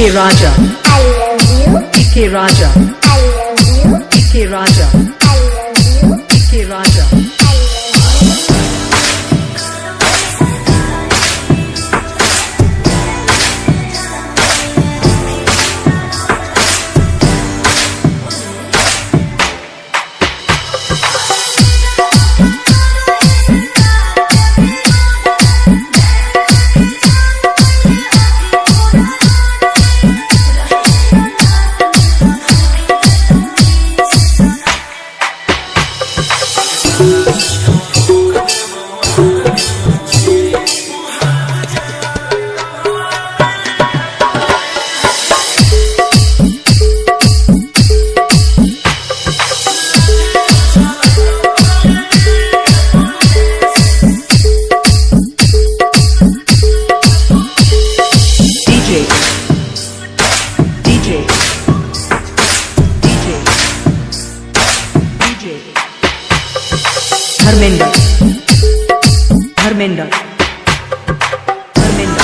DK Raja. I love you. DK Raja. I love you. DK Raja. I love you. DK Raja. I love you. DJ DJ DJ DJ Dharmendra Dharmendra Dharmendra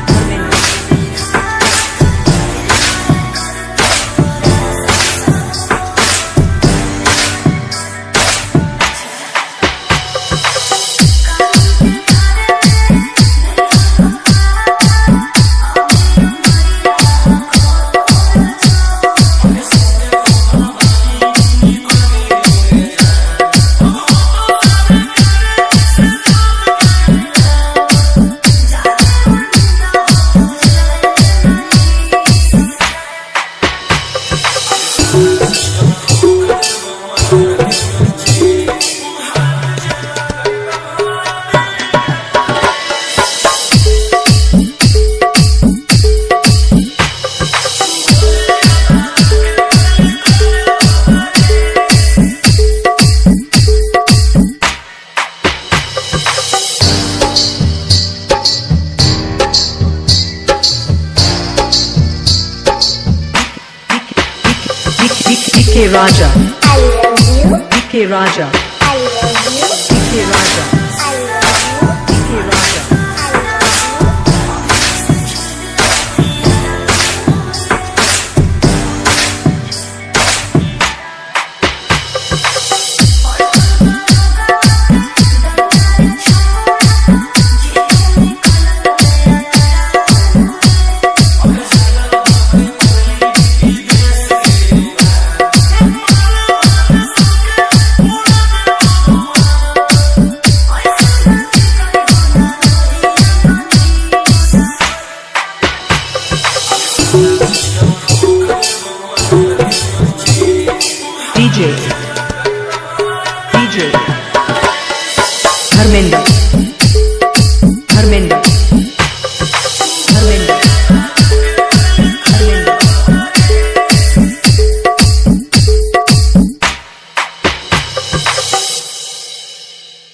Dharmendra. DK Raja. I love you. DK Raja. I love you. DK Raja. I love you. DK Raja. I love you. DJ